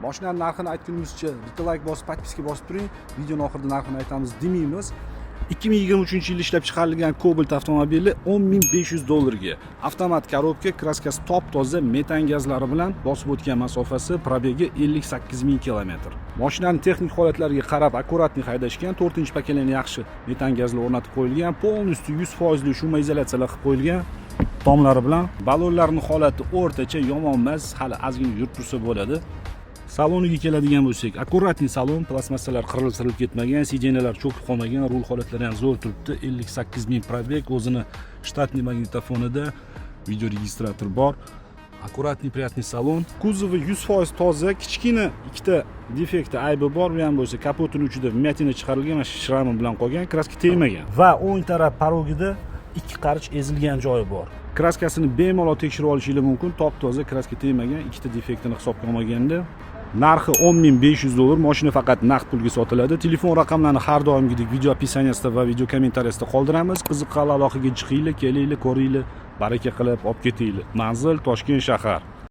Mashinani narxini aytgunimizcha bitta layk bosib, подписка bosib turing. Videoni oxirida narxini aytamiz demaymiz. 2023 yilda ishlab chiqarilgan Cobalt avtomobili 10 500 dollarga. Avtomat коробка, краска si top toza, metan gazlari bilan, bosib o'tgan masofasi, пробег i 58 ming kilometr. Mashinani texnik holatlariga qarab, аккуратный haydashgan, 4 поколение yaxshi metan gazlar o'rnatib qo'yilgan, полностью 100 foizli шумоизоляция lar qilib qo'yilgan tomlari bilan. Balonlarning holati o'rtacha, yomon emas, hali ozgina yurib tursa bo'ladi. Saloniga keladigan bo'lsak, аккуратный salon, plastmassalar qirilib sirilib ketmagan, сиденья lar cho'kib qolmagan, rul holatlari ham zo'r turibdi. 58 ming пробег, o'zini штатный magnitofonida видеорегистратор bor. Аккуратный, приятный salon. Kuzovi 100% toza, kichkina ikkita defekti, aybi bor, u ham bo'lsa kapotini uchida вмятина chiqarilgan, mana shu шрам i bilan qolgan, краска tegmagan va o'ng taraf порог ida ikki qarich ezilgan joyi bor. Краска sini bemalol tekshirib olishinglar mumkin, top toza, краска tegmagan, ikkita defektini hisobga olmaganda. Narxi 10 500 dollar. Mashina faqat naqd pulga sotiladi. Telefon raqamlarini har doimgidek video описание sida va video комментария sida qoldiramiz. Qiziqqanlar aloqaga chiqinglar, kelinglar, ko'ringlar, baraka qilib olib ketinglar. Manzil: Toshkent shahar.